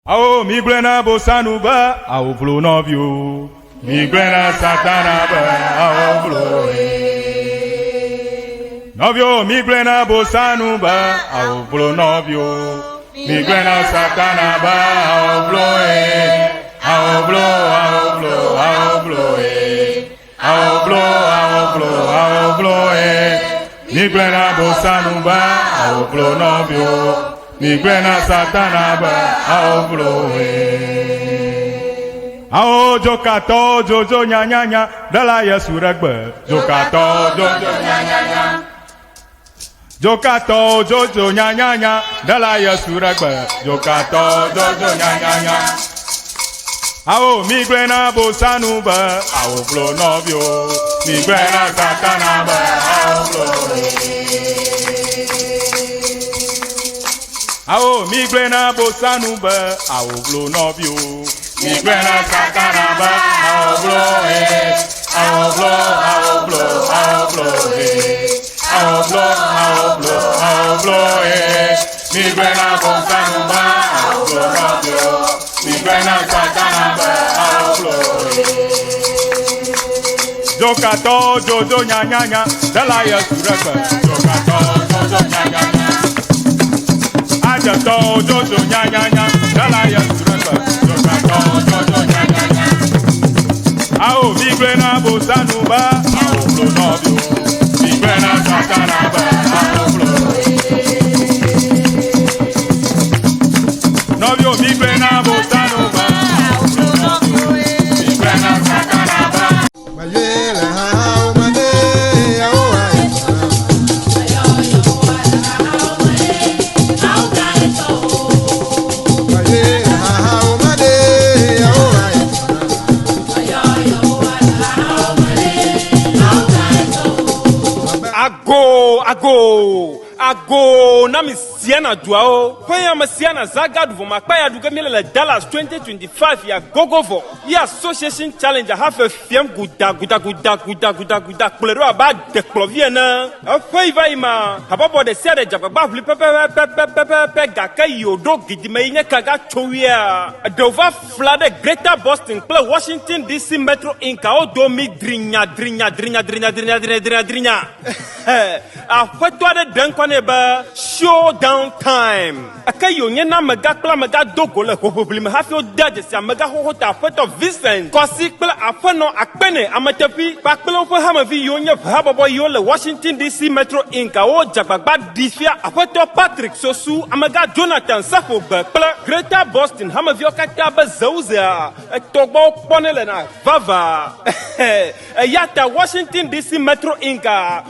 Ao migblɔe na Bosanu be ao vlo nɔviwo. Migblɔe na Satana be ao vlo nɔviwo. Migblɔe na Bosanu be ao vlo nɔviwo. Migblɔe na Satana be ao vlo ao vlo ao vlo ao vlo ao vlo ao vlo ao vlo Migblɔe na Bosanu be ao vlo nɔviwo. Migblɔe na Satana be ao vlo Ao dzokatɔwo dzodzo nyanyanya ɖela Yesu ɖe gbe. Dzokatɔwo dzodzo nyanyanya. Dzokatɔwo dzodzo nyanyanya ɖela Yesu ɖe gbe. Dzokatɔwo dzodzo nyanyanya. Ao migblɔe na Bosanu be ao vlo nɔviwo. Migblɔe na Satana be ao vlo. Ao migblɔe na Bosanu be ao vlo nɔviwo. Migblɔe na Satana be ao vlo ao vlo ao vlo ao vlo ao vlo ao vlo ao vlo Migblɔe na Bosanu be ao vlo nɔviwo. Migblɔe na Satana be ao vlo. Dzokatɔwo dzodzo nyanyanya ɖela Yesu ɖe gbe. Dzokatɔwo dzodzo nyanyanya. Adzetɔwo dzodzo nyanyanya ɖela Yesu ɖe gbe. Dzokatɔwo dzodzo nyanyanya. Ao migblɔe na Bosanu be ao vlo nɔviwo. Migblɔe na Satana be ao vlo. Nɔviwo migblɔe na Bosanu be ao vlo nɔviwo. Migblɔe na Satana be. Mayele ha umane yaoa Mayele ha umane yaoa Ago, ago, ago na mi siana duawo. Ƒe ya me siana zaga ɖu vɔ makpa ya ɖu ge míele le Dallas 2025 ya gogo vɔ. Ye Association Challenge hafe fiam guda guda guda guda guda guda kplɔe ɖo abe adekplɔvi ene. Eƒe yi va yi ma, habɔbɔ ɖe sia ɖe dze agbagba ʋli pɛpɛpɛpɛpɛpɛ gake yi wòɖo gidime yi nye kaga tso wuia. Eɖewo va fla ɖe Greater Boston kple Washington DC Metro Inc. wo domi drinya drinya drinya drinya drinya drinya drinya drinya. Aƒetɔ aɖe ɖe ŋkɔ nɛ be Showdown Time. Eke yi wònye na amegã kple amegã do go le hoʋiʋli me hafi wodea dzesi amegã xoxo ta aƒetɔ Vincent Kɔsi kple aƒenɔ Akpene Ameteƒi kpakple woƒe hamevi yiwo nye ʋehabɔbɔ yiwo le Washington DC Metro Inc. Wodze agbagba ɖi fia aƒetɔ Patrick Sosu, amegã Jonathan Seƒogbe kple Greater Boston hameviwo katã be Zeuzea etɔgbɔwo kpɔnɛ le na vava. Eya ta Washington DC Metro Inc.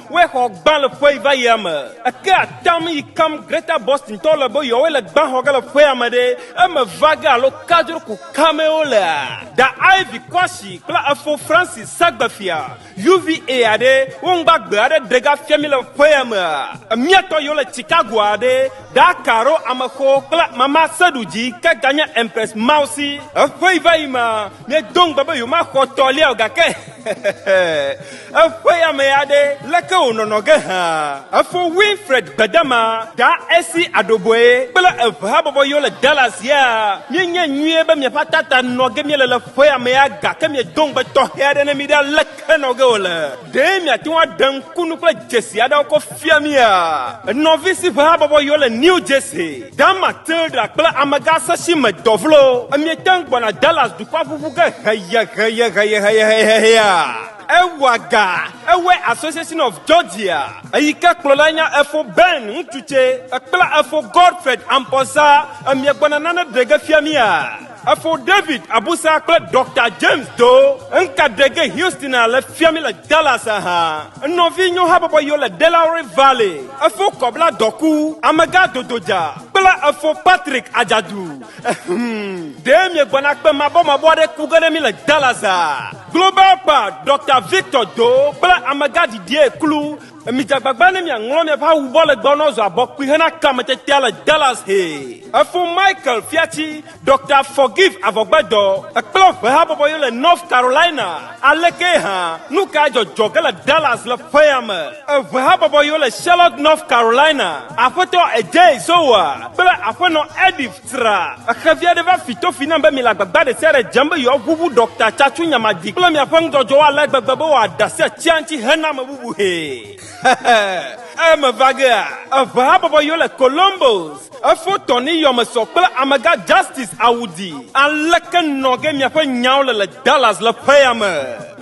Woe xɔ gbã le ƒe yi va yia me. Eke atam yi kam Greater Boston tɔwo le be yewoe le gbã xɔ ge le ƒea me ɖe, eme va ge alo kadzro ko kamee wolea? Da Ivy Kwasi kple efo Francis Sagbefia, UVA aɖe, wo ŋgba gbe aɖe ɖe ga fia mi le ƒea mea? Mía tɔ yiwo le Chicago aɖe, Da Caro Amexo kple Mama Seɖudzi ke ganye Empress Mausi. Eƒe yi va yi mea, míedo ŋugbe be yewomaxɔ tɔlia o gake eƒe ya me ya ɖe, leke wònɔnɔ ge hã? Efo Winfred Gbedama, Da Esi Adoboe kple eve habɔbɔ yiwo le Dallas ya. Míenyae nyuie be miaƒe atata nɔ ge míele le ƒe ya me ya gake miedo ŋugbe tɔxɛ aɖe ne mí ɖa, leke nɔ ge wòle? Ɖe miate ŋu aɖe ŋkunu kple dzesi aɖewo kɔ fia mía? Nɔvi si ƒe habɔbɔ yiwo le New Jersey, Da Matilda kple amegã sesi me dɔvlo, miete ŋu gbɔna Dallas dukɔa ʋuʋu ge heyeheyeheyeheyeheyeheyea? Ewɔa ga, ewɔe Association of Georgia, eyi ke kplɔlae nye efo Ben ŋutsu tse kple efo Godfred Ampɔsa, miegbɔna nane ɖe ge fia mía? Efo David Abusa kple Dɔkta James Do ŋka ɖe ge Houston a le fia mi le Dallas hã. Nɔvi nyo habɔbɔ yiwo le Delaware Valley, efo Kɔbla Dɔku, Amegã Dododza kple efo Patrick Adzadu. Ehm, ɖe miegbɔna kpe mabɔmabɔ aɖe ku ge ɖe mi le Dallas a? Global Pa Dɔkta Victor Do kple Amegã Didier Klu. Midze agbagba ne miaŋlɔ miaƒe awu bɔ le gbɔ ne wòzu abɔkpui hena kametetea le Dallas hee. Efo Michael Fiatsi, Doctor Forgive Avɔgbedɔ, kple ʋehabɔbɔ yiwo le North Carolina. Alekee hã, nu kae dzɔdzɔ ge le Dallas le ƒe ya me? Eʋehabɔbɔ yiwo le Charlotte, North Carolina, Aƒetɔ Ejay Zowa kple Aƒenɔ Edith Tra. Xevi aɖe va fi tofi nam be miele agbagba ɖe sia ɖe dzem be yewoaʋuʋu Ɖɔkta Tsatsu Nyamadi kple miaƒe nudzɔdzɔwo ale gbegbe be wòaɖe asi atsia ŋuti hena ame bubu hee. Eme va gea, eʋe habɔbɔ yiwo le Columbus, efo Tony Yɔmesɔ kple amegã Justice Awudi. Aleke nɔ ge miaƒe nyawo le le Dallas le ƒe ya me?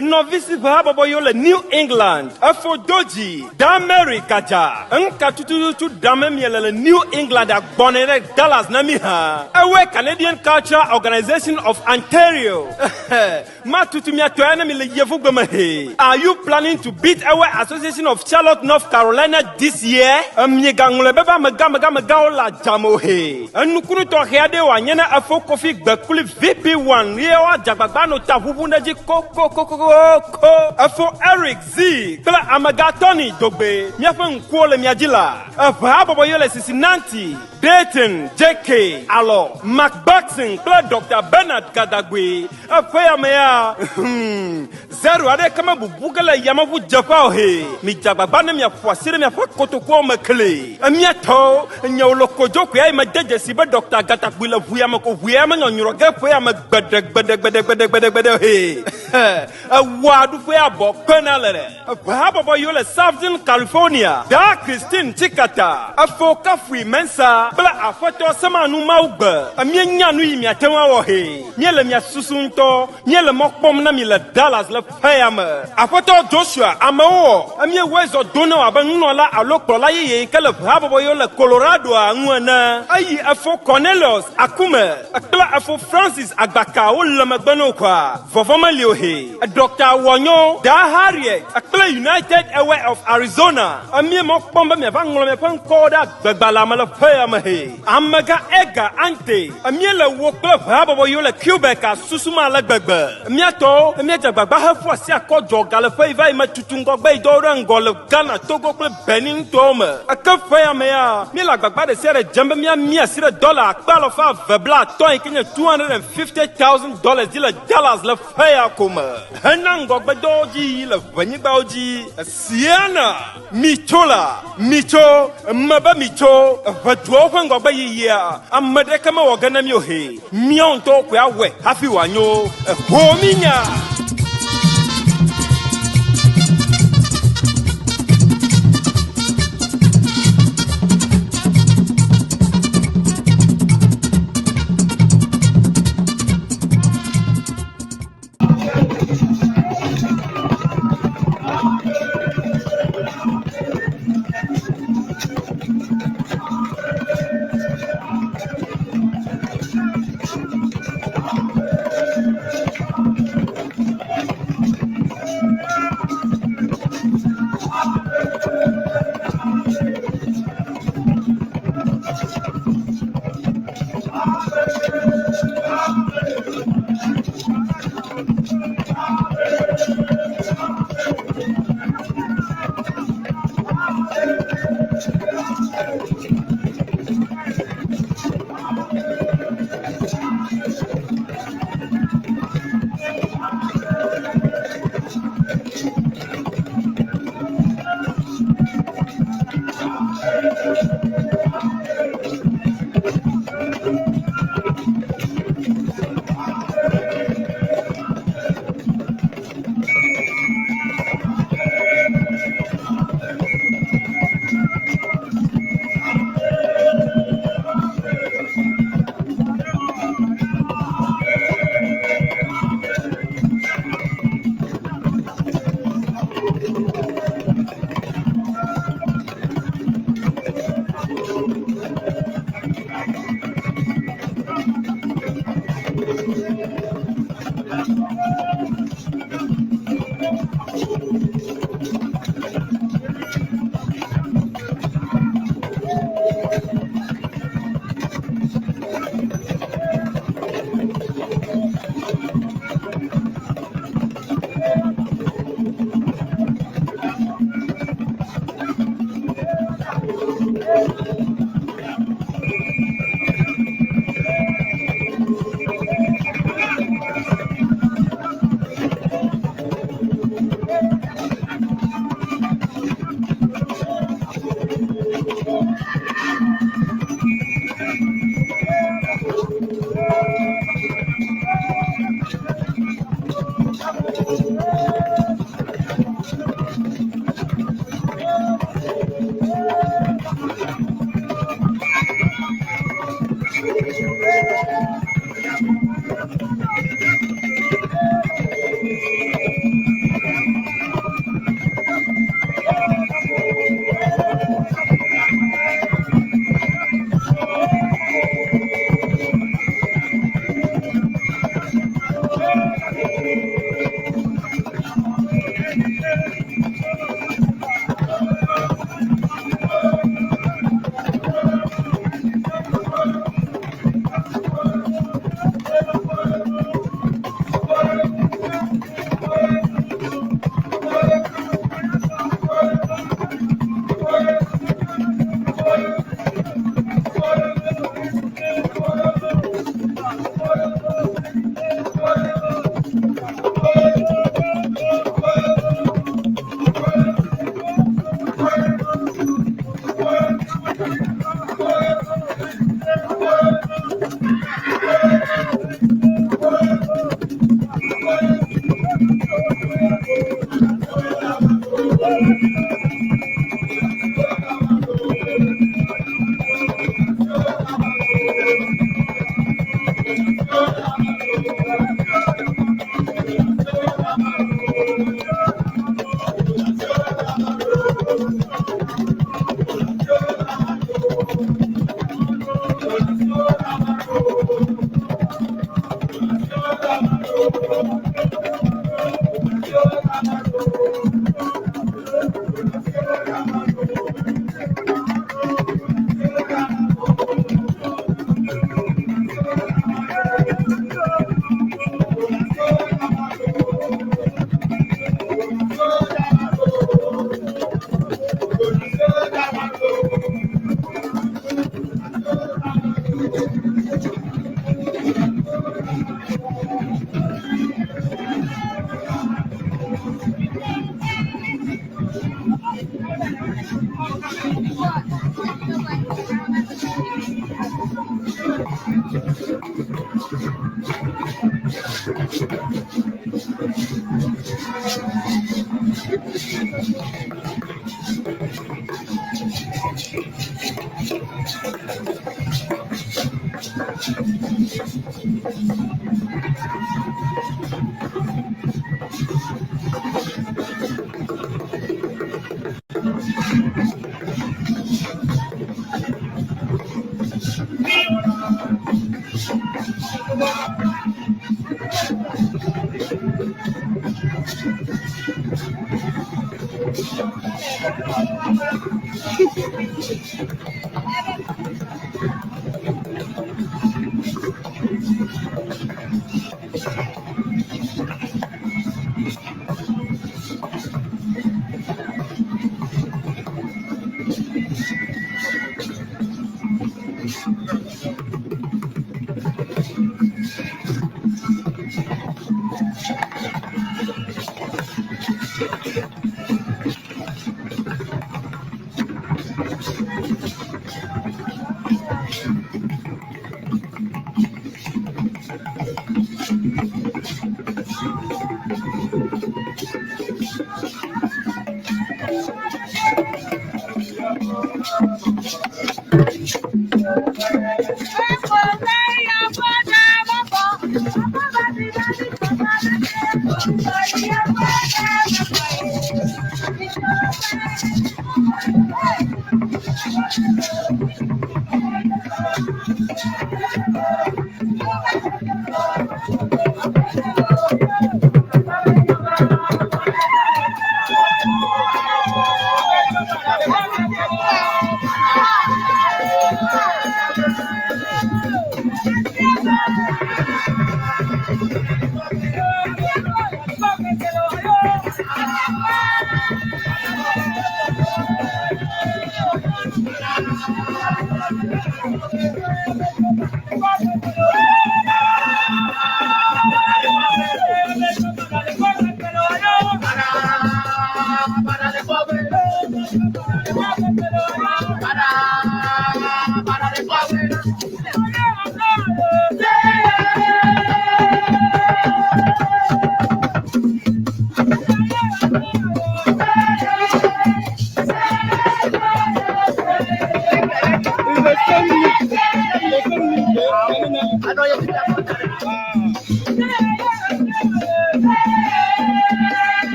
Nɔvi si ƒe habɔbɔ yiwo le New England, efo do dzi, Da Mary Kadza, ŋka tututu ɖam miele le New England agbɔnɛ ɖe Dallas na mi hã. Ewɔe Canadian Cultural Organization of Ontario. Matutu mia tɔe ne mi le yevugbe me he. Are you planning to beat Ewe Association of Charlotte, North Carolina this year? Miegaŋlɔe be va amegã amegã amegãwo le adzame o he. Enukunu tɔxɛ aɖee wòanye ne efo kofi gbekpli VP1 ye woadze agbagba anɔ ta ʋuʋum ɖe edzi kokokokokoko. Efo Eric Z kple amegã Tony Dogbe, míaƒe ŋkuwo le mia dzi la. Eʋe habɔbɔ yiwo le Cincinnati, Dayton, JK, Alɔ, Mark Buxton kple Doctor Bernard Gadagbe. Eƒe ya mea, zero aɖeke mebubu ge le yameʋudzeƒea o he. Midze agbagba ne miaƒo asi ɖe miaƒe kotokuawo me kli. Mía tɔwo, nye wò lokodzo koe ayi mede dzesi be Ɖɔkta Gatakpui le ʋu ya me ko ʋu ya menyɔnyrɔ ge ƒe ya me gbeɖegbeɖegbeɖegbeɖegbeɖe he. Ewɔa ɖuƒe abɔ kpena le ɖe. Eƒe habɔbɔ yiwo le Southern California, Daa Christine Tsikata, Efo Kafui Mensah kple Aƒetɔ Semanu Mawugbe. Míenya nu yi miate ŋu awɔ he. Míele mia susu ŋutɔ. Míele mɔ kpɔm na mi le Dallas le ƒe ya me. Aƒetɔ Joshua, amewo wɔ. Míewɔe zɔ do na wò abe nunɔla alo kplɔla yeye yi ke le ʋehabɔbɔ yiwo le Coloradoa ŋu ene. Eyi efo Cornelius Akume kple efo Francis Agbaka wole megbe na wò kɔa? Vɔvɔ̃ meli o he. Ɖɔkta Wɔnyo, Daa Harriet kple United Airway of Arizona, míe mɔ kpɔm be miava ŋlɔ miaƒe ŋkɔwo ɖe agbegbalẽa me le ƒe ya me he. Amegã Edgar Ante, míele wò kple ʋehabɔbɔ yiwo le Quebec susum ale gbegbe. Mía tɔwo, míedze agbagba heƒu asi akɔ dzɔ ga le ƒe yi va yi me tutu ŋgɔgbe yi dɔwo ɖe ŋgɔ le Ghana, Togo kple Benin nutoawo me. Eke ƒe ya mea, míele agbagba ɖe sia ɖe dzem be míamia asi ɖe dɔla akpe alafa eve blaatɔ̃ yi ke nye $250,000 dzi le Dallas le ƒe ya ko me hena ŋgɔgbedɔwo dzi yiyi le ʋenyigbawo dzi. Siana, mitso la, mitso, mebe mitso, ʋeduawo ƒe ŋgɔgbe yiyia, ame ɖeke mewɔ ge na mi o he, míawo ŋutɔwo koe awɔe hafi wòanyo. Ho mínya!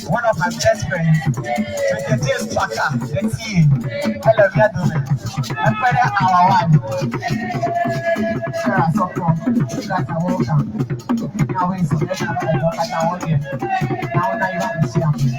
One of my best friends, Mr. James Parker, the team. Hello, we are doing. Our wife. Sarah Soko, you guys are welcome. Now we so let's have a look at our audience. Now now you have to see.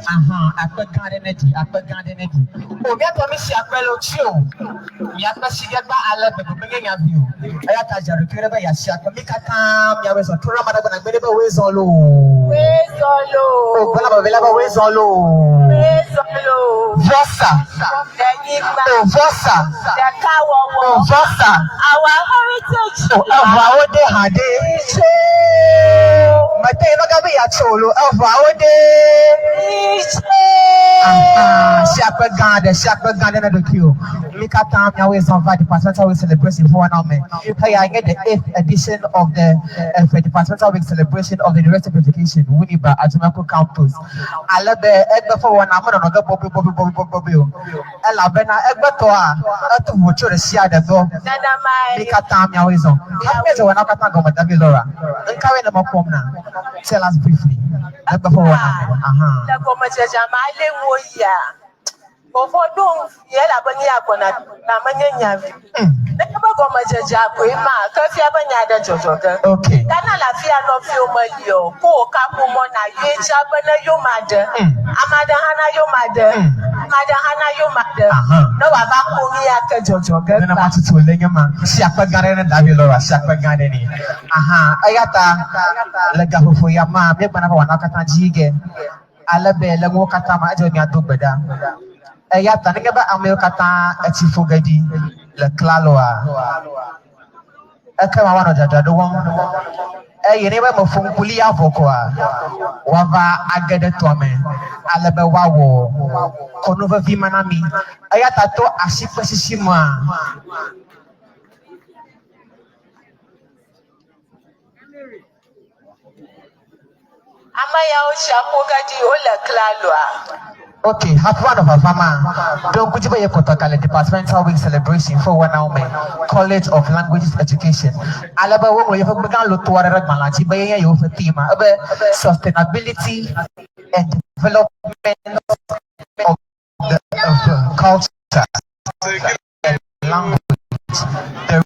Aha, akpe gã aɖe ne dzi, akpe gã aɖe ne dzi. O, míatɔ mí si akpe le wotsi o. Míakpe si ge gba ale gbegbe menye nya vi o. Eya ta dzra ɖokuiwò ɖe be yeasi akpe mí katã míawɔe zɔ. Trɔ ɖe ame aɖe gbɔ nàgbe nɛ be woe zɔ loo. Woe zɔ loo. O, gblɔ na ame velia be woe zɔ loo. Woe zɔ loo. Vɔsa. Ɖenyigba. O, vɔsa. Ɖekawɔwɔ. O, vɔsa. Our heritage. O, eʋuawo ɖe hã ɖe. Mitso. Mete yi nɔga be yeatso o loo. Eʋuawo ɖe. Mitso. Aha, si akpe gã aɖe, si akpe gã aɖe na ɖokuiwò. Mí katã míawoe zɔ va Departmental Week Celebration ƒe wɔnawo me. Eya nye the eighth edition of the Efe Departmental Week Celebration of the University of Education, Winneba, Ajumako Campus. Ale be egbe ƒe wɔna menɔnɔ ge bɔbɔe bɔbɔe bɔbɔe bɔbɔe o. Elabena egbetɔa, eto vovo tso ɖe sia ɖe gbɔ. Nenemae. Mí katã míawoe zɔ. Hafi míadze wɔnawo katã gɔme, David Laura, ŋkawoe nèmɔ kpɔm na? Tell us briefly. Egbe ƒe wɔna me. Aha. Le gɔmedzedzea me ale nuwo yia, vɔvɔ̃ ɖom vie elabe nu ya gbɔna na menye nya vi. Nenye be gɔmedzedzea koe ma, ke efia be nya aɖe dzɔdzɔ ge. Okay. Gana le afi ya nɔviwò meli o, ko wò kaƒomɔ nàyɔe tsã be ne yome aɖe, ame aɖe hã na yome aɖe, ame aɖe hã na yome aɖe, ne wòava kpɔ nu ya ke dzɔdzɔ ge Nenema kpa. tutu wòle nye ma. Si akpe gã aɖe ne David Laura, si akpe gã aɖe nɛ. Aha, eya ta le gaƒoƒo ya mea, míegbɔna be wòana wo katã dzi ge. Ale be le nuwo katã me edze be míado gbe ɖa. Eya ta nenye be amewo katã etsi ƒo ge ɖi le klaloa, ekema woanɔ dzadzraɖo wɔm. Eye nenye be meƒo ŋku li avɔ koa, woava age ɖe tɔa me ale be woawɔ kɔnu vevi ma na mi. Eya ta to asikpesisi mea, Ame yawo tsia ƒo ge ɖi wole klaloa? Ok, hafi woanɔ vava ma, ɖo ŋku dzi be yekpɔtɔ gale Departmental Week Celebration ƒe wɔnawo me, College of Languages Education, ale be woŋlɔ yeƒe gbegã loto aɖe ɖe gbalẽa dzi be yenye yewoƒe theme, ebe Sustainability and Development of the Culture and Language, the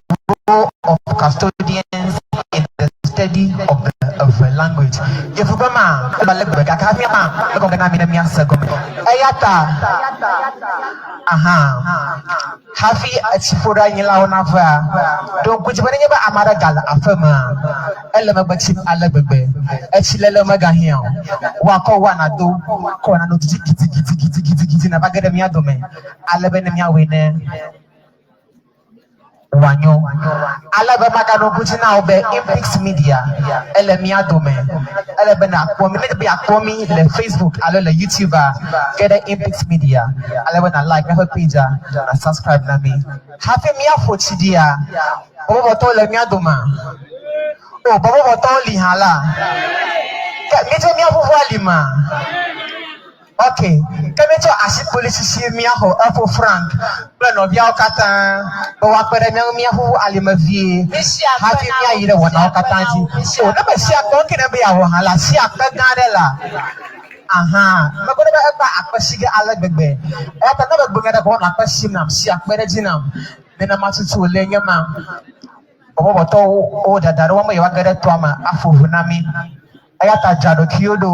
role of custodians in the study of the Ewe language. Yevuƒe ma, eba le gbe gake hafi ma, egɔme na mi ne miase gɔme. Eya ta, aha, hafi etsiƒoɖeanyilawo navea, ɖo ŋku dzi be nenye be ame aɖe gale aƒe mea, ele megbe tsim ale gbegbe. Etsilele megahiã o. Woakɔ woa nado, kɔ nano didi gidigidigidigidi nava ge ɖe mía dome ale be ne míawɔe ne wòanyo. Ale be maganɔ ŋku dzi na wò be Impix Media ele mía dome. Ele be nàkpɔ mí, ne be yeakpɔ mí le Facebook alo le YouTube a, ge ɖe Impix Media ale be na like míaƒe page-a, na subscribe na mí. Hafi míaƒo tsi ɖia, bɔbɔbɔtɔwo le mía domea? O, bɔbɔbɔtɔwo li hã la? Ke mídze míaʋuʋu alima? Ok, ke míetsɔ asikpoli sisi míaxɔ efo Frank kple nɔviawo katã be woakpe ɖe mía ŋu míaʋuʋu alime vie hafi míayi ɖe wɔnawo katã dzi. O, ne mesia akpe ke ne be yeawɔ hã la, si akpe gã aɖe la. Aha, megblɔ be egbea akpe si ge ale gbegbe. Eya ta ne megblɔ nya ɖe ko woanɔ akpe sim nam, si akpe ɖe edzi nam. Nenema tutu wòle nye ma. Bɔbɔbɔtɔwo wo dada ɖe wɔm yewoage ɖe tɔa me aƒo ʋu na mí. Eya ta dzra ɖokuiwo ɖo.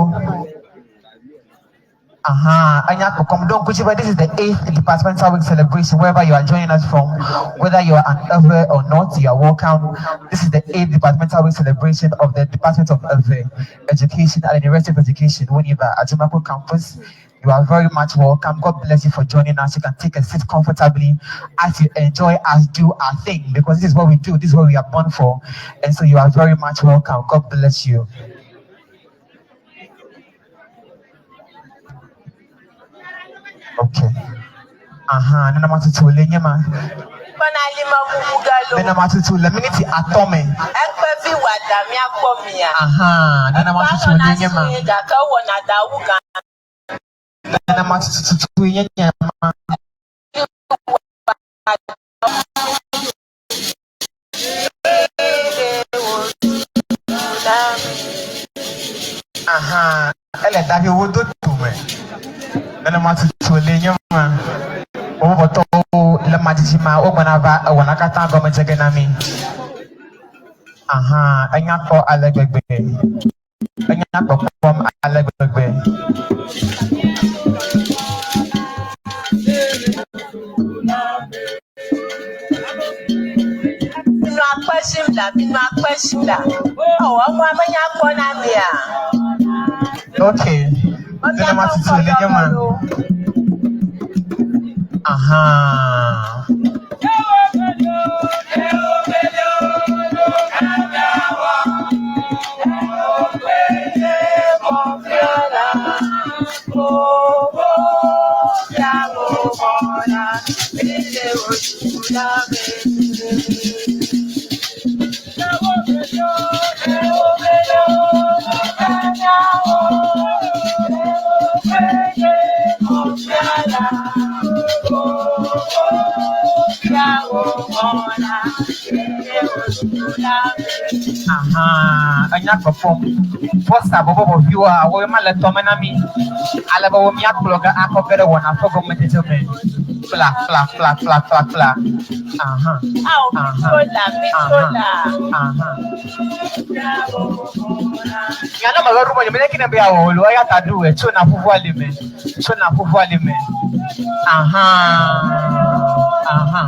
Aha, enya kpɔkpɔm. Ɖo ŋku dzi be this is the eighth departmental week celebration wherever you are joining us from, whether you are an Ewe or not, you are welcome. This is the eighth departmental week celebration of the Department of Ewe Education at the University of Education, Winneba, Ajumako campus. You are very much welcome. God bless you for joining us. You can take a seat comfortably as you enjoy us do our thing because this is what we do. This is what we are born for. And so you are very much welcome. God bless you. Okay. Aha, nenema tutu wòle nye ma. Kpɔna li me ʋuʋu ge lo. Nenema tutu le miniti atɔ̃ me. Ekpevi wòada míakpɔ mia. Aha, nenema tutu wòle nye ma. Gake ewɔna da wu gã. Nenema tutu nye nye ma. Aha, ele da ɖi wodo tome. Nenema tutu le nye ma. Wobɔbɔtɔwo le madzidzi ma wogbɔna va ewɔna katã gɔme dze ge na mi. Aha, enya kpɔ ale gbegbe. Enya kpɔkpɔm ale gbegbe. Minɔ akpe sim la, minɔ akpe sim la. Ɔ, emɔa menya kpɔ na mia. Okay. Nenema tutu le nye ma. Aha. Aha, enya kpɔkpɔm. Bɔsa bɔbɔbɔviwoa, woe ma le tɔme na mi. Ale be wo míakplɔ ge akɔ ge ɖe wɔna ƒe gɔmedzedze me. Kpla, kpla, kpla, kpla, kpla, kpla. Aha. Ao, Aha. mitsola, mitsola. Aha. Nyana me ɣe ɖu me, nye kine be yeawɔ o lo, eya ta ɖu ɣe, tso nàƒuƒu ali me, tso nàƒuƒu ali me. Aha. Aha.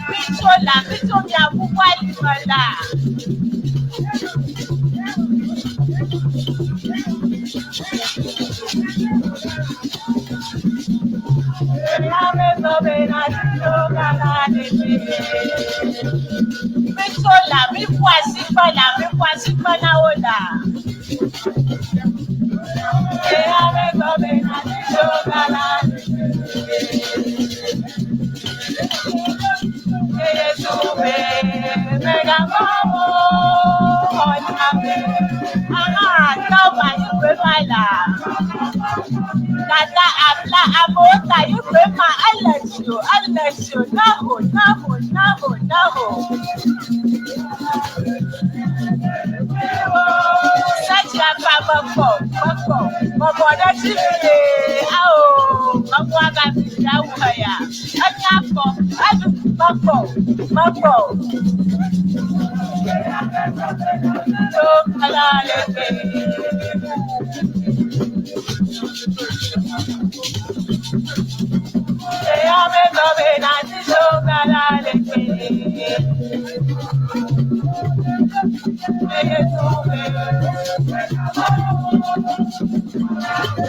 Mitso la, mitso miakuku alime la. Mitso la, miƒu asikpe la, miƒu asikpe na wo la. Dada abla amewo ta yi ƒe ma ele tsi o, ele tsi o, naho, naho, naho, naho. Sɛtsi afa mekpɔ, mekpɔ, bɔbɔ ɖe dzi vie, awo, mekpɔ agavi awu heya, enya kpɔ, edu, mekpɔ, mekpɔ. Tó kala le ke. Eya me gbɔ be na ti tó kala le ke.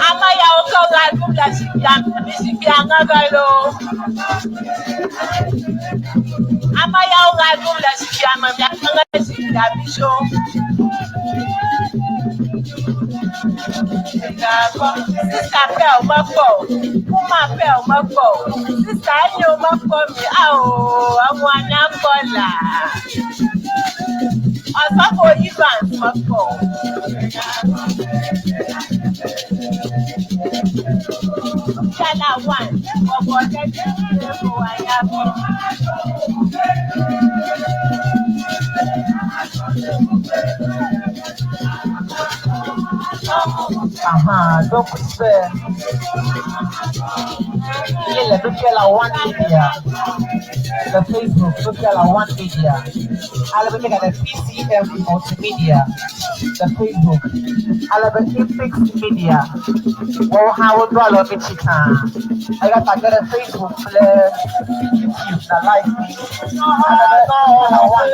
Ame yawo ke ɣe ɖum le zikpuia me, zikpuia ŋe ge loo. Ame yawo ɣe ɖum le zikpuia me, miate ŋe zikpuia mi tso. Sista Pearl mekpɔ o, Kuma Pearl mekpɔ o, Sista Enyo mekpɔ mi, ao, eŋua nyakpɔ la. Ɔsɔfo Evans mekpɔ o. Nufiala one, bɔbɔ ɖe dzi ko wòanya kpɔ. Aha, donc c'est il est Nufiala One Media, the Facebook Nufiala One Media. Ale be le PCM Multimedia, the Facebook. Ale be Ipix Media. Wɔwo hã wodo alɔ mi tsi tsã. Eya ta ge ɖe Facebook kple YouTube na like mi. Ale be Nufiala One.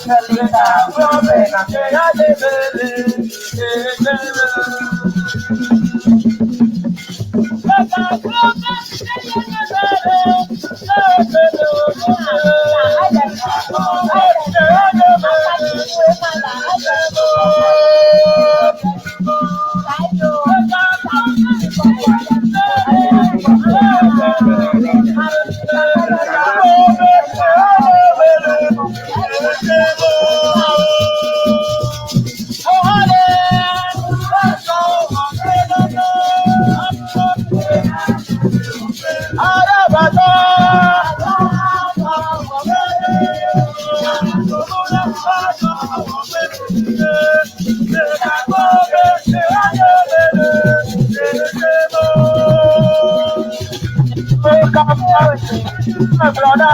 Kelita na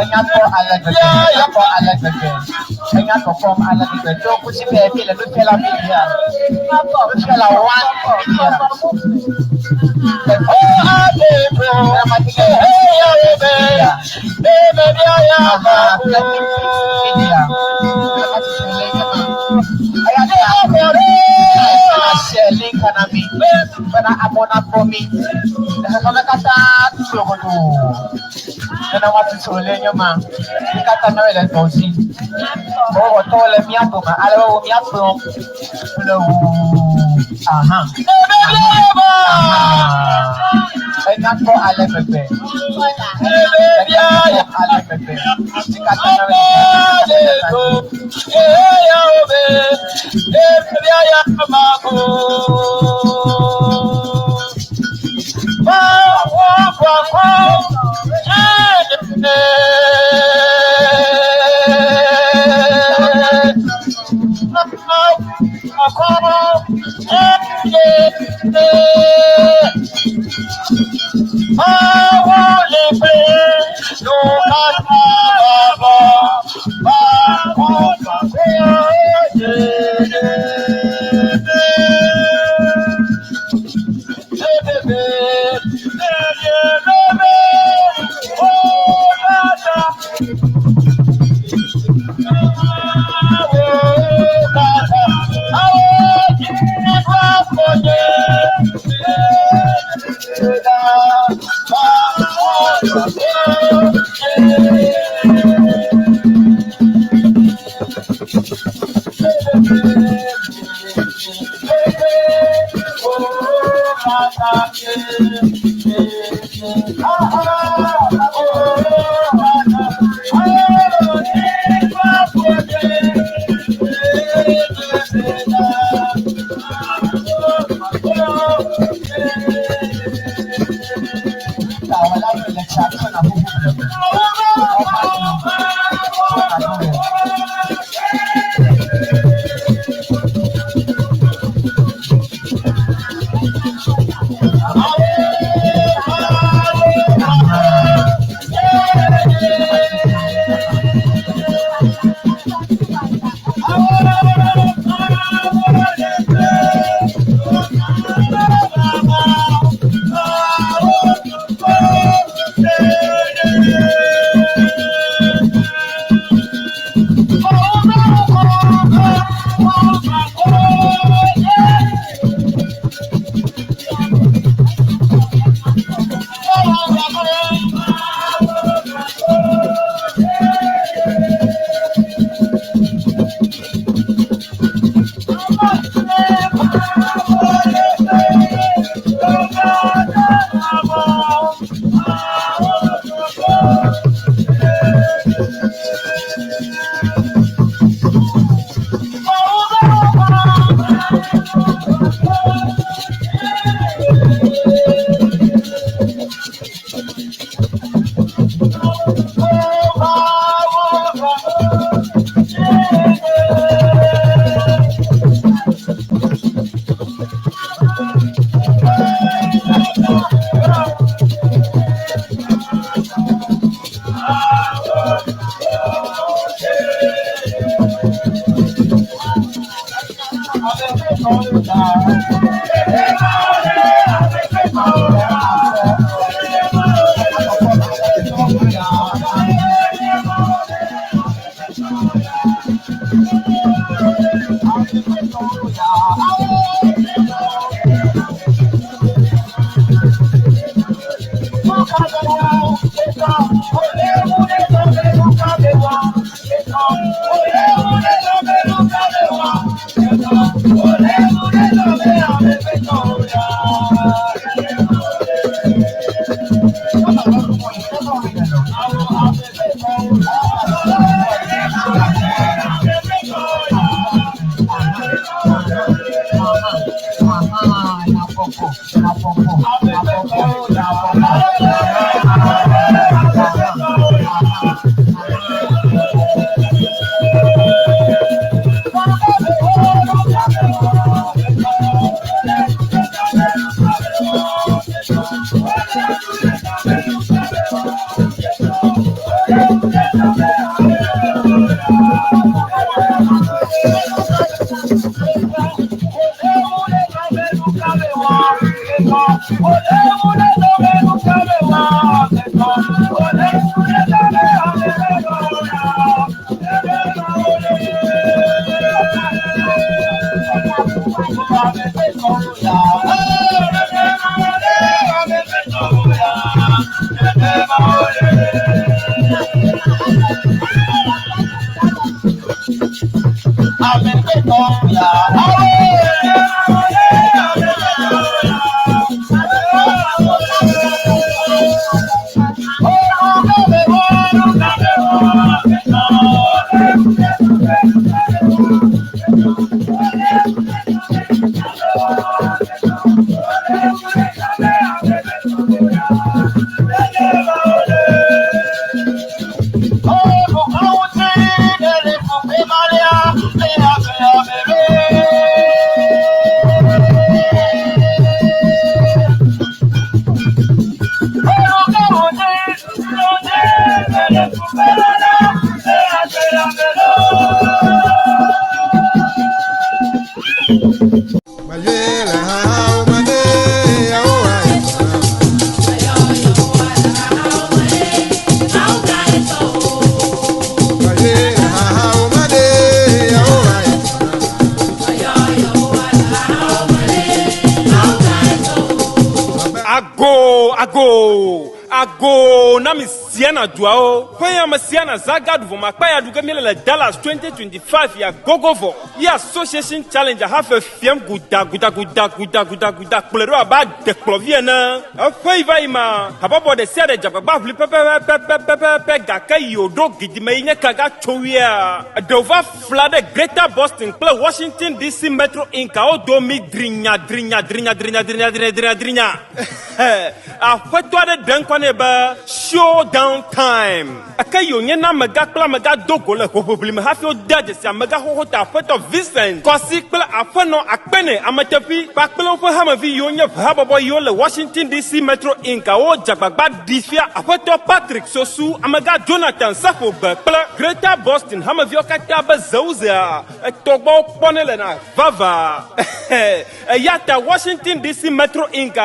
Enya kpɔ ale gbegbe, enya kpɔ ale gbegbe, enya kɔkɔm ale gbegbe. Tso kusi be mi le nufiala media, nufiala one media. Share link na mi, bena amewo nakpɔ mi. Le xexeme katã tutu godoo. Nene woatutu le nye ma. Mi katã míawoe le dɔ dzi. Dɔwɔwɔtɔwo le mía dome ale be wo mía kplɔm kple wo. Aha. Enya kpɔ ale gbegbe. Enya kpɔ ale gbegbe. Mi katã míawoe le dɔ dzi. Ago, ago, ago na mi siana duawo. Ƒe ya me siana zaga ɖu vɔ makpa ya ɖu ge míele le Dallas 2025 ya gogo vɔ. Ye association challenge hafe fiam guda guda guda guda guda guda kplɔe ɖo abe adekplɔvi ene. Eƒe yi va yi ma, habɔbɔ ɖe sia ɖe dze agbagba ʋli pɛpɛpɛpɛpɛpɛ gake yi wòɖo gidime yi nye kaga tso wuia. Eɖewo va fla ɖe Greater Boston kple Washington DC Metro Inc. wo domi drinya drinya drinya drinya drinya drinya drinya drinya. Aƒetɔ aɖe ɖe ŋkɔ nɛ be Showdown Time. Eke yi wònye na amegã kple amegã do go le hoʋiʋli me hafi wodea dzesi amegã xoxo ta aƒetɔ Vincent Kɔsi kple aƒenɔ Akpene Ameteƒi kpakple woƒe hamevi yiwo nye ʋehabɔbɔ yiwo le Washington DC Metro Inc. Wodze agbagba ɖi fia aƒetɔ Patrick Sosu, amegã Jonathan Seƒogbe kple Greater Boston hameviwo katã be Zewuzea etɔgbɔwo kpɔnɛ le na vava. Eya ta Washington DC Metro Inc.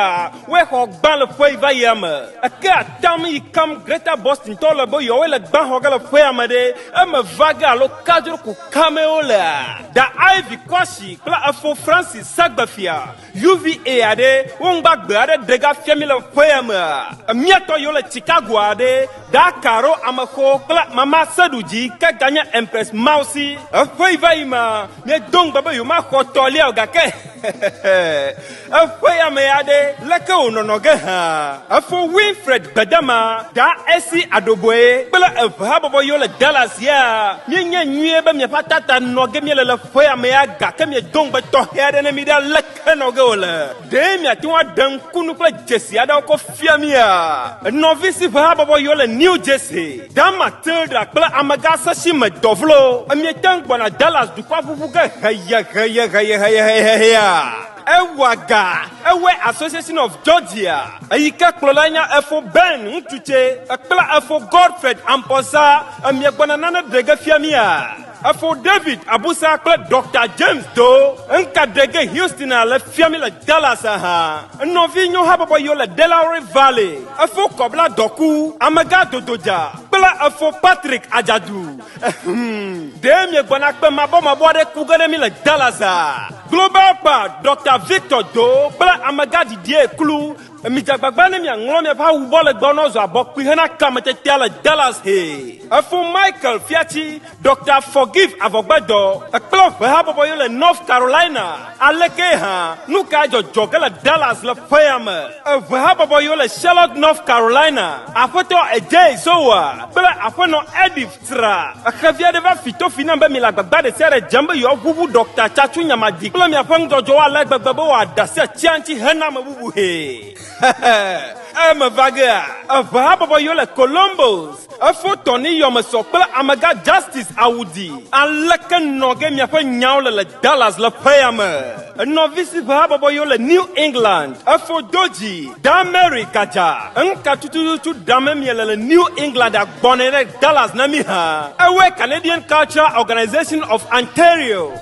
Woe xɔ gbã le ƒe yi va yia me. Eke atam yi kam Greater Boston tɔwo le be yewoe le gbã xɔ ge le ƒea me ɖe, eme va ge alo kadzro ko kamee wolea? Da Ivy Kwasi kple efo Francis Sagbefia, UVA aɖe, wo ŋgba gbe aɖe ɖe ga fia mi le ƒea mea? Miatɔ yiwo le Chicago aɖe, Da Caro Amexo kple Mama Seɖudzi ke ganye Empress Mausi. Eƒe yi va yi mea, míedo ŋugbe be yewomaxɔ tɔlia o gake eƒe ya me ya ɖe, leke wònɔnɔ ge hã? Efo Winfred Gbedama, Da Esi Adoboe kple eve habɔbɔ yiwo le Dallas ya. Míenyae nyuie be miaƒe atata nɔ ge míele le ƒe ya me ya gake miedo ŋugbe tɔxɛ aɖe ne mí ɖe aleke nɔ ge wòle. Ɖe miate ŋu aɖe ŋkunu kple dzesi aɖewo kɔ fia mía? Nɔvi si ƒe habɔbɔ yiwo le New Jersey, Da Matilda kple amegã sesi me dɔvlo, miete ŋu gbɔna Dallas dukɔa ʋuʋu ge heyeheyeheyeheyeheyeheyea? Ewɔa ga, ewɔe Association of Georgia, eyi ke kplɔlae nye Efo Ben ŋutsu tse kple Efo Godfred Amponsah, miegbɔna nane ɖe ge fia mía? Efo David Abusa kple Dɔkta James Do ŋka ɖe ge Houston a le fia mi le Dallas hã. Nɔvi nyo habɔbɔ yiwo le Delaware Valley. Efo Kɔbla Dɔku, Amegã Dododza. Kple efo Patrick Adzadu. Ehm, ɖe miegbɔna kpe mabɔmabɔ aɖe ku ge ɖe mi le Dallas a? Global Pa Dr. Victor Do kple amegã Didier Klu. Midze agbagba ne miaŋlɔ miaƒe awu bɔ le gbɔ nɔzɔ abɔ kpui hena kametetea le Dallas he. Efo Michael Fiatsi, Dr. Forgive Avɔgbedɔ, kple ʋehabɔbɔ yiwo le North Carolina. Aleke hã, nu ka dzɔdzɔ ge le Dallas le ƒe ya me? Eʋehabɔbɔ yiwo le Charlotte, North Carolina. Aƒetɔ Ejay Zowa kple aƒenɔ Edith Tra. Xevi aɖe va fi tofi nam be mi le agbagba ɖe sia ɖe dzem be yewoaʋuʋu Dr. Tsatsu Nyamadi kple miaƒe ŋudzɔdzɔwo ale gbegbe be wòaɖe asi atsia ŋuti hena ame bubu he. Eme va gea, eʋehabɔbɔ yiwo le Columbus, efo Tony Yɔmesɔ kple amegã Justice Awudi. Aleke nɔ ge miaƒe nyawo le le Dallas le ƒe ya me? Nɔvi si ʋehabɔbɔ yiwo le New England, efo Dodzi, Da Mary Kadza. Ŋka tututu ɖame miele le New England agbɔnɛ ɖe Dallas na mi hã. Ewoe Canadian Cultural Organization of Ontario.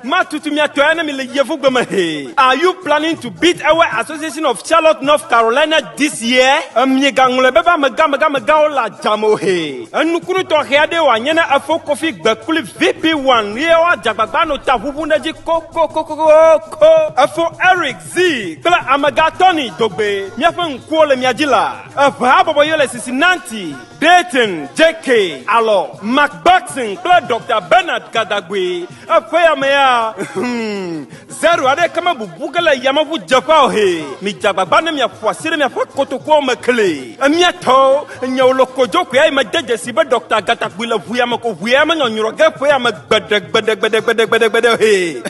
Matutu miatɔ ya ne mi le yevugbe me he. Are you planning to beat Ewe Association of Charlotte, North Carolina this year? Miegaŋlɔe be be amegã amegã amegãwo le adzame o he. Enukunu tɔxɛ aɖe wòanye ne efo Kofi Gbekuli VP1 ye woadze agbagba nɔ ta ʋuʋu ɖe edzi kokokokokoko. Efo Eric Z kple amegã Tony Dogbe miaƒe ŋkuwo le mia dzi la. Eʋehabɔbɔ yiwo le Cincinnati, Dayton, JK, Alɔ, Mark Buxton kple Dr. Bernard Gadagbe. Eƒe ya me ya, zero aɖeke mebubu ge le yameʋudzeƒea o he. Midze agbagba ne miaƒo asi ɖe miaƒe kotokuawo me kli. Miatɔwo, nyewo le kodzokoe ayi mede dzesi be Dr. Gatakpui le ʋu ya me ko ʋu ya me nyɔnyrɔ ge ƒe ya me gbeɖegbeɖegbeɖegbeɖegbeɖe he.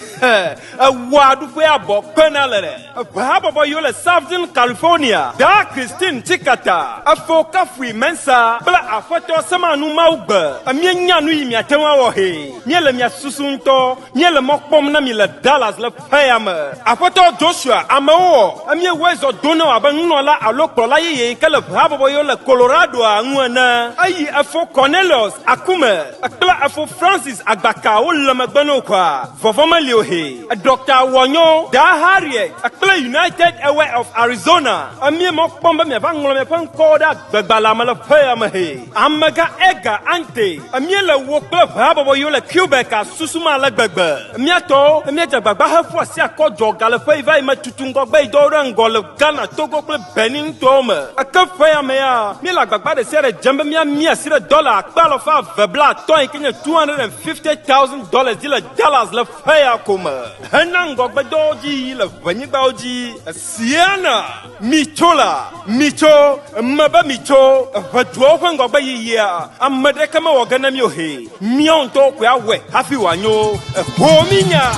Ewɔa ɖuƒe abɔ kpena le ɖe. Eʋehabɔbɔ yiwo le Southern California, Da Christine Tsikata, Efo Kafui Mensa kple aƒetɔ Semanu Mawu gbe. Míenya nu yi miate ŋu awɔ he. Míele mia susu ŋutɔ. Míele mɔ kpɔm na mi le Dallas le ƒe ya me. Aƒetɔ Joshua, amewo wɔ. Míewɔe zɔ do na wò abe nunɔla alo kplɔla yeye yi ke le ʋehabɔbɔ yiwo le Coloradoa ŋu ene. Eyi efo Cornelius Akume kple efo Francis Agbaka wole megbe na wò koa? Vɔvɔ meli o he. Dr. Wɔnyɔ, Da Harriet kple United Ewe of Arizona. Emie mɔ kpɔm be miava ŋlɔ miaƒe ŋkɔwo ɖe agbegbalẽa me le ƒe ya me he. Amegã Edgar Ante, emie le wo kple ʋehabɔbɔ yiwo le Quebec susum ale gbegbe. Miatɔwo, miadze agbagba heƒu asi akɔ dzɔ ga le ƒe yi va yi me tutu ŋgɔgbe yi dɔwo ɖe ŋgɔ le Ghana, Togo kple Benin ŋutɔwo me. Eke ƒe ya me ya, míele agbagba ɖe sia ɖe dzem be míamia asi ɖe dɔla akpe alafa eve bla atɔ̃ yi ke nye $250,000 dzi le Dallas le ƒe ya ko me. Hena ŋgɔgbedɔwo dzi yiyi le ʋenyigbawo dzi. Siana, mitso la, mitso, mebe mitso, ʋeduawo ƒe ŋgɔgbe yiyia, ame ɖeke mewɔ ge na mi o he. Míawo ŋutɔwo koe awɔe hafi wòanyo. Eho mi nya.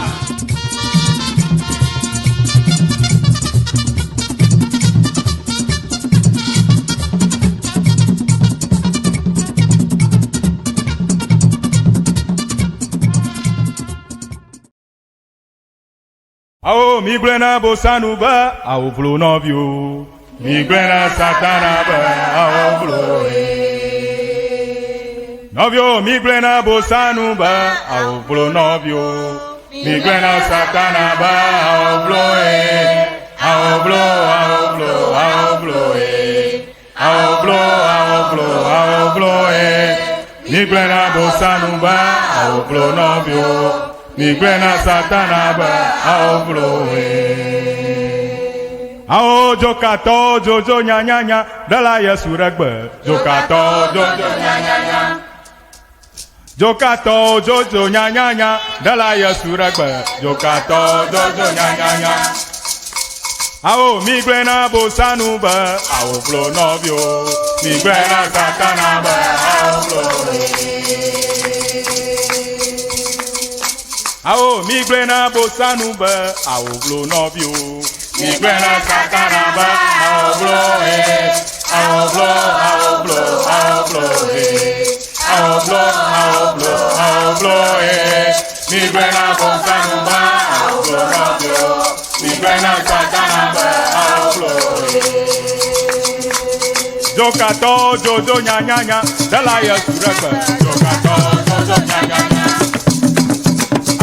Awo migblɔe na Bosanu be awo vlo nɔviwo. Migblɔe na Satana be awo vlo ye. Nɔviwo migblɔe na Bosanu be awo vlo nɔviwo. Migblɔe na Satana be awo vlo ye. Awo vlo, awo vlo, awo vlo ye. Awo vlo, awo vlo, awo vlo ye. Migblɔe na Bosanu be awo vlo nɔviwo. Migblɔe na Satana be awo vlo ye. Awo dzokatɔwo dzodzo nyanyanya ɖela Yesu ɖe gbe. Dzokatɔwo dzodzo nyanyanya. Dzokatɔwo dzodzo nyanyanya ɖela Yesu ɖe gbe. Dzokatɔwo dzodzo nyanyanya. Awo migblɔe na Bosanu be awo vlo nɔviwo. Migblɔe na Satana be awo vlo. Awo migblɔe na Bosanu be awo vlo nɔviwo. Migblɔe na Satana be awo vlo he. Awo vlo, awo vlo, awo vlo he. Awo vlo, awo vlo, awo vlo he. Migblɔe na Bosanu be awo vlo nɔviwo. Migblɔe na Satana be awo vlo he. Dzokatɔwo dzodzo nyanyanya ɖela Yesu ɖe gbe. Dzokatɔwo dzodzo nyanyanya.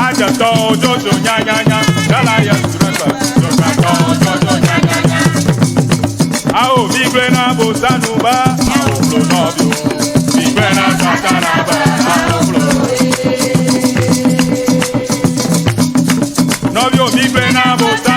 Adzetɔwo dzodzo nyanyanya ɖela Yesu ɖe gbe. Dzokatɔwo dzodzo nyanyanya. Awo mi gblẽ na bosanu ba awoblo nɔviwo. Mi gblẽ na satana ba awoblo. Nɔviwo mi gblẽ na bosanu.